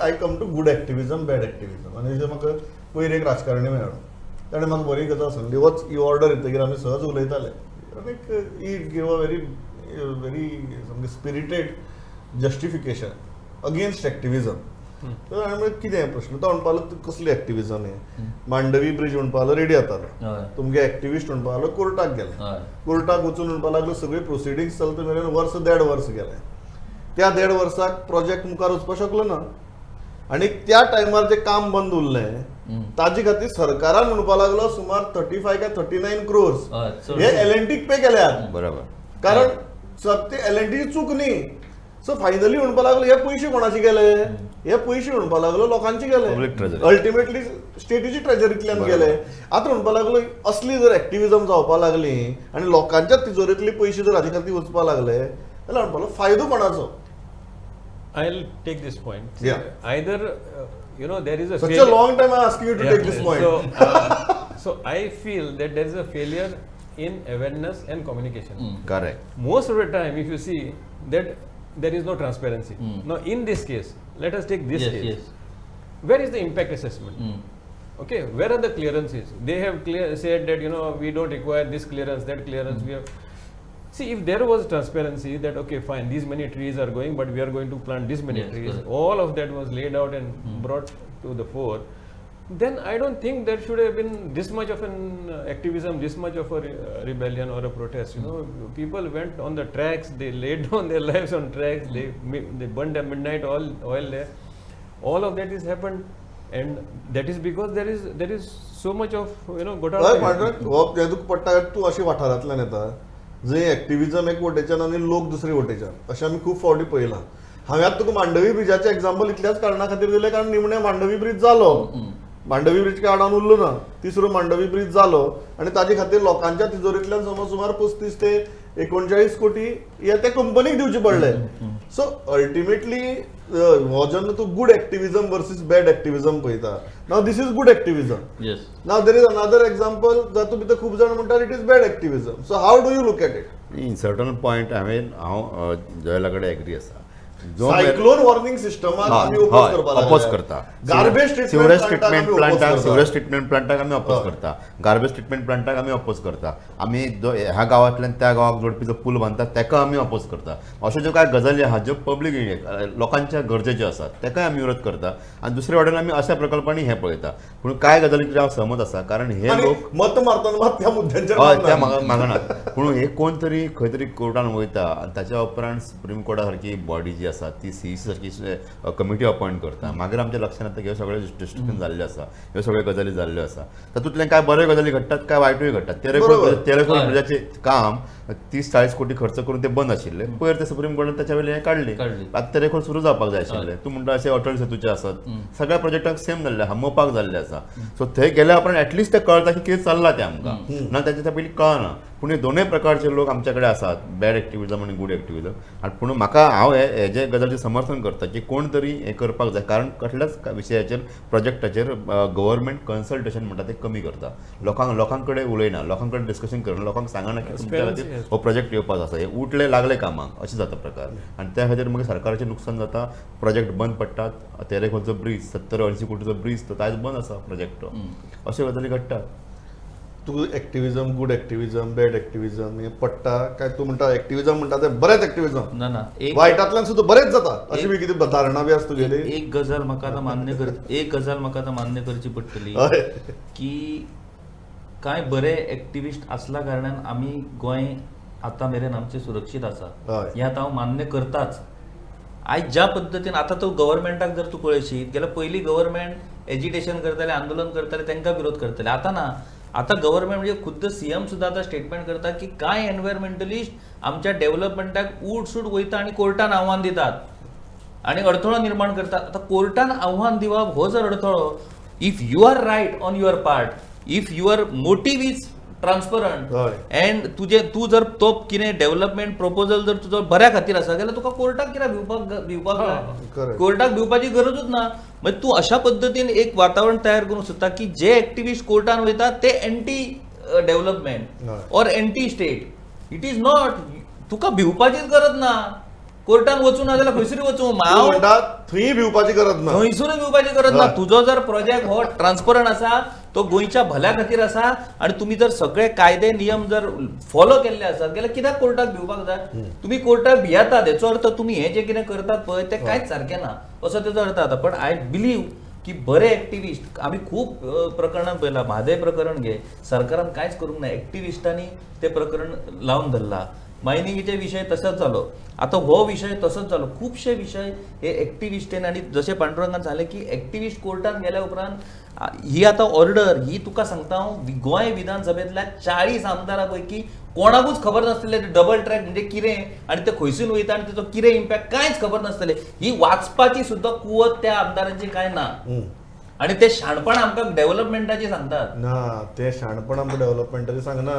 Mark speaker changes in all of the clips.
Speaker 1: I come to good activism, bad activism. आनी जे म्हाका पयर एक राजकारणी मेळ्ळो, ताणें म्हाका बरी गजाल सांगली. वच ही ऑर्डर येतकीर आमी सहज उलयताले आनी he gave a very very सामकें स्पिरिटेड जस्टिफिकेशन अगेन्स्ट एक्टिविजम. तर हांवें म्हणलें, कितें प्रश्न? तो म्हणपाक लागलो, कसली एक्टिविजम हें? मांडवी ब्रिज म्हणपाक लागलो, रेडी जातालो. तुमगे एक्टिविस्ट म्हणपाक लागलो, कोर्टाक गेले. कोर्टाक वचून म्हणपाक लागलो, सगळी प्रोसिडिंग्स चलता मेरेन वर्स देड वर्स गेलें. त्या देड वर्साक प्रोजेक्ट मुखार वचपाक शकलो ना आनी त्या टायमार जें काम बंद उरलें, ताजे खातीर सरकारान म्हणपाक लागलो, सुमार 35 काय 39 क्रोर्स
Speaker 2: चड.
Speaker 1: हे एल एन टीक पे केल्यात. कारण ते एल एन टीची चूक न्ही. सो फायनली म्हणपाक लागलो, हे पयशे कोणाचे गेले? हे पयशे म्हणपाक लागलो, लोकांचे गेले.
Speaker 3: Public treasury.
Speaker 1: Ultimately स्टेटीची ट्रेजरींतल्यान गेले. आतां म्हणपाक लागलो, असली जर एक्टिविजम जावपाक लागली आनी लोकांच्या तिजोरेंतले पयशे जर हाजे खातीर वचपाक लागले जाल्यार म्हणपाक लागलो, फायदो कोणाचो?
Speaker 4: I'll take this point. Either there is a
Speaker 1: Such a
Speaker 4: failure-
Speaker 1: long time I asking you to take this point.
Speaker 4: So I feel that there is a failure in awareness and communication.
Speaker 3: Correct
Speaker 4: Most of the time, if you see that there is no transparency. Now, in this case, let us take this case. Where is the impact assessment? Okay, where are the clearances? They have said that we don't require this clearance, that clearance. We have. See, if there was transparency that, okay, fine, these many trees are going, but we are going to plant this many trees.
Speaker 2: Correct.
Speaker 4: All of that was laid out and brought to the fore. Then I don't think there should have been this much of an activism, this much of a rebellion or a protest. People went on the tracks, they laid down their lives on tracks, they burned their midnight oil there. All of that is happened, and that is because there is so much of
Speaker 1: हय.
Speaker 4: घोटाळा.
Speaker 1: म्हणटा हो हें तुका पडटा, तूं अशें वाठारांतल्यान येता जंय एक्टिविजम एक वटेच्यान आनी लोक दुसरे वटेच्यान, अशें आमी खूब फावटी पळयलां. हांवें आतां तुका मांडवी ब्रिजाचें एग्जाम्पल इतल्याच कारणा खातीर दिलें, कारण निमणें मांडवी ब्रीज जालो. मांडवी ब्रीज काय आडावन उरलो ना. तिसरो मांडवी ब्रीज जालो आनी ताजे खातीर लोकांच्या तिजोरींतल्यान समज सुमार 35 ते 39 कोटी हे त्या कंपनीक दिवचे पडले. सो अल्टिमेटली हो जेन्ना तूं good activism versus bad activism पळयता, now this is good activism. Now there is another example जातूंत भितर खूब जाण म्हणटात, it is bad activism. So how do you look at it?
Speaker 3: In certain point हांवें हांव जॉयला कडेन एग्री आसा. जो
Speaker 1: सायक्लोन वॉर्निंग सिस्टमाक आमी ओपोज करपाक.
Speaker 3: अपोज करता.
Speaker 1: गार्बेज
Speaker 3: सिवरेज
Speaker 1: ट्रिटमेंट
Speaker 3: ट्रिटमेंट प्लांटाक, सिवरेज ट्रिटमेंट प्लांटाक आमी अपोज करता. गार्बेज ट्रिटमेंट प्लांटाक आमी अपोज करता. आमी ह्या गांवांतल्यान त्या गांवाक जोडपी जो पूल बांदता, ताका आमी अपोज करता. अश्यो ज्यो कांय गजाली आहा, ज्यो पब्लीक लोकांच्या गरजेच्यो आसात, ताकाय आमी विरोध करता आनी दुसरे वटेन आमी अशा प्रकल्पांनी हें पळयता. पूण कांय गजालींचेर हांव सहमत आसा, कारण हे
Speaker 1: आनी
Speaker 3: लोक
Speaker 1: मत मारतना मात त्या मुद्द्यांचेर
Speaker 3: हय, त्या
Speaker 1: मारना.
Speaker 3: म्हाका मागना. पूण हे कोण तरी खंय तरी कोर्टान वयता आनी ताच्या उपरांत सुप्रीम कोर्टा सारकी बॉडी जी आसा, ती सीईसी सारकी कमिटी अपॉयंट करता. मागीर आमच्या लक्षांत येता की ह्यो सगळे डिस्ट्रक्शन जाल्ल्यो आसा, ह्यो सगळ्यो गजाली जाल्ल्यो आसा. तातूंतल्यान कांय बऱ्यो गजाली घडटात, कांय वायटूय घडटात. तेरेखोल तेरेखोल ब्रिजाचें काम 30-40 कोटी खर्च करून ते बंद आशिल्ले. पयर ते सुप्रीम कोर्टान ताच्या वयलें हें काडली.
Speaker 2: काडली.
Speaker 3: आतां तेरेखोल सुरू जावपाक जाय आशिल्लें. तूं म्हणटा अशें अटल सेतूचे आसत, सगळ्या प्रोजेक्टाक सेम जाल्ले आहा, मोपाक जाल्ले आसा. सो थंय गेल्या उपरांत एटलिस्ट तें कळटा की कितें चल्लां तें आमकां, ना ताच्या त्या पयलीं कळना. पूण हे दोनूय प्रकारचे लोक आमच्या कडेन आसात, बॅड एक्टिविजम आनी गुड एक्टिविजम. आनी पूण म्हाका हांव हे हेजे गजालीचें समर्थन करता की कोण तरी हें करपाक जाय, कारण कसल्याच विशयाचेर, प्रोजेक्टाचेर गव्हर्मेंट कन्सल्टेशन म्हणटा तें कमी करता. लोकां कडेन उलयना, लोकां कडेन डिस्कशन करना, लोकांक सांगना की तुमच्या
Speaker 4: Transparency
Speaker 3: खातीर हो प्रोजेक्ट येवपाचो आसा. हे उठले, लागले कामाक, अशें जाता प्रकार आनी त्या खातीर मागीर सरकाराचें नुकसान जाता, प्रोजेक्ट बंद पडटात. तेरेखोलचो ब्रीज, 70-80 कोटीचो ब्रीज, तो आयज बंद आसा प्रोजेक्ट तो. अश्यो गजाली घडटात.
Speaker 1: तुका activism, good activism, bad activism हे पडटा काय तूं म्हणटा एक्टिविजम म्हणटा ते बरेंच एक्टिविजम,
Speaker 2: ना ना एक
Speaker 1: वायटांतल्यान सुद्दां बरेंच जाता, अशी बी कितें धारणा बी आसा तुगेली?
Speaker 2: एक गजाल म्हाका आतां मान्य करची पडटली की कांय बरे एक्टिविस्ट आसल्या कारणान आमी गोंय आतां मेरेन आमचें सुरक्षीत आसा. हें आतां हांव मान्य करताच. आयज ज्या पद्दतीन आतां तूं गव्हर्मेंटाक जर तूं पळयशीत जाल्यार, पयलीं गव्हर्मेंट एजिटेशन करताले, आंदोलन करताले, तांकां विरोध करताले. आतां ना. आतां गव्हर्मेंट म्हणजे खुद्द सीएम सुद्दां आतां स्टेटमेंट करता की कांय एनवायरमेंटलिस्ट आमच्या डेव्हलपमेंटाक उठ सूट वयता आनी कोर्टान आव्हान दितात आणि अडथळो निर्माण करतात. आता कोर्टान आव्हान दिवप हो जर अडथळो, if you are right on your part, if your motive is transparent and तुजे तूं जर तो कितें डेव्हलपमेंट प्रपोजल जर तुजो बऱ्या खातीर आसा जाल्यार तुका कोर्टाक कित्याक भिवपाक जाय? कोर्टाक भिवपाची गरजूच ना. म्हणजे तूं अशा पद्दतीन एक वातावरण तयार करूंक सोदता की जे एक्टिविस्ट कोर्टान वयतात ते anti development or anti state. It is not. तुका भिवपाचीच गरज ना. कोर्टान वचूं ना जाल्यार खंयसरूय वचूं, हांव
Speaker 1: थंय भिवपाची गरज ना,
Speaker 2: थंयसूनय भिवपाची गरज ना. तुजो जर प्रोजेक्ट हो ट्रान्सपरंट आसा, तो गोंयच्या भल्या खातीर आसा आनी तुमी जर सगळे कायदे नियम जर फॉलो केल्ले आसात जाल्यार कित्याक कोर्टाक भिवपाक जाय? तुमी कोर्टाक भियेतात हेचो अर्थ तुमी हे जे कितें करतात पळय तें कांयच सारकें ना असो तेजो अर्थ जाता. पण I believe की बरे एक्टिविस्ट आमी खूब प्रकरणां पळयलां. म्हादय प्रकरण घे, सरकारान कांयच करूंक ना, एक्टिविस्टांनी तें प्रकरण लावन धरलां. मायनिंगेचे विशय तसोच जालो, आतां हो विशय तसोच जालो. खुबशे विशय हे एक्टिविस्टेन आनी जशें पांडुरंगान सांगलें की एक्टिविस्ट कोर्टान गेल्या उपरांत ही आतां ऑर्डर ही तुका सांगता हांव, गोंय विधानसभेंतल्या 40 आमदारां पैकी कोणाकूच खबर नासतलें डबल ट्रॅक म्हणजे कितें आनी ते खंयसून वयता आनी तेचो कितें इम्पॅक्ट कांयच खबर नासतलें. ही वाचपाची सुद्दां कुवत त्या आमदारांची कांय ना आनी ते शाणपण आमकां डेव्हलपमेंटाची सांगतात
Speaker 1: ना, ते शाणपण आमकां डेव्हलपमेंटाचें सांगना,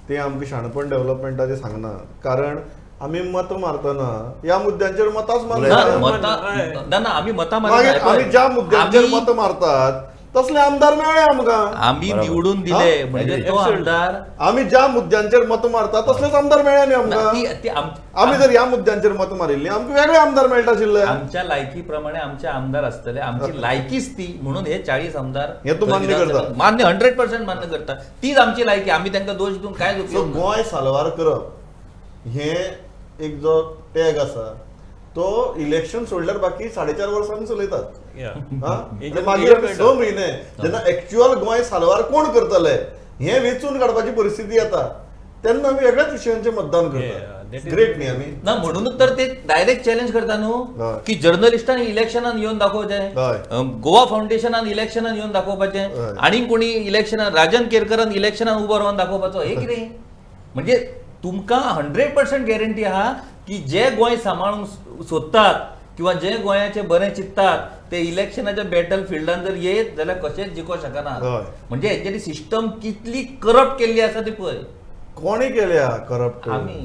Speaker 1: ते आमकां शाणपण डेव्हलपमेंटाचें सांगना, कारण आमी मत मारतना ह्या मुद्द्यांचेर मतांच मारतात
Speaker 2: ना, आमी मतां मारतात,
Speaker 1: आमी ज्या मुद्द्यांचेर मत मारतात तसले आमदार मेळ्ळे आमकां,
Speaker 2: आमी निवडून दिले म्हणजे तो आमदार,
Speaker 1: आमी ज्या मुद्द्यांचेर मत मारतात तसलेच आमदार मेळ्ळे न्ही आमकां. आमी जर ह्या मुद्द्यांचेर मत मारिल्ली आमकां वेगळे आमदार मेळटा आशिल्ले.
Speaker 2: आमच्या लायकी प्रमाणे आमचे आमदार आसतले, आमची लायकीच ती म्हणून हे 40 आमदार
Speaker 1: हे तूं मान्य करता?
Speaker 2: मान्य 100% मान्य करता, तीच आमची लायकी, आमी तांकां दोश दिवन कांय उपयोग ना.
Speaker 1: गोंय साल्वार करप हे एक जो टॅग आसा तो इलेक्शन सोडल्यार बाकी 4.5 वर्सांनी चलयतात. मागीर 6 म्हयने जेन्ना एक्च्युअल गोंय साल्वार कोण करतले हे वेंचून काडपाची परिस्थिती येता तेन्ना आमी वेगळ्याच विशयांचेर मतदान करतात. ग्रेट न्ही आमी
Speaker 2: ना, म्हणूनच तर ते डायरेक्ट चॅलेंज करता न्हू की जर्नलिस्टान इलेक्शनान येवन दाखोवचें, गोवा फावंडेशनान इलेक्शनान येवन दाखोवपाचें, आनी कोणी इलेक्शनान राजन केरकरान इलेक्शनान उबो रावन दाखोवपाचो. हे कितें म्हणजे तुमकां 100% गॅरंटी आहा की जे गोंय सांबाळूंक सोदतात किंवा जे गोंयाचे बरें चिंततात ते इलेक्शनाच्या बॅटल फिल्डान जर येत जाल्यार कशेंच जिखोवंक शकना. म्हणजे हेंच्यांनी सिस्टम कितली करप्ट केल्ली आसा ती पळय.
Speaker 1: कोणी केल्या करप्ट?
Speaker 2: आमी.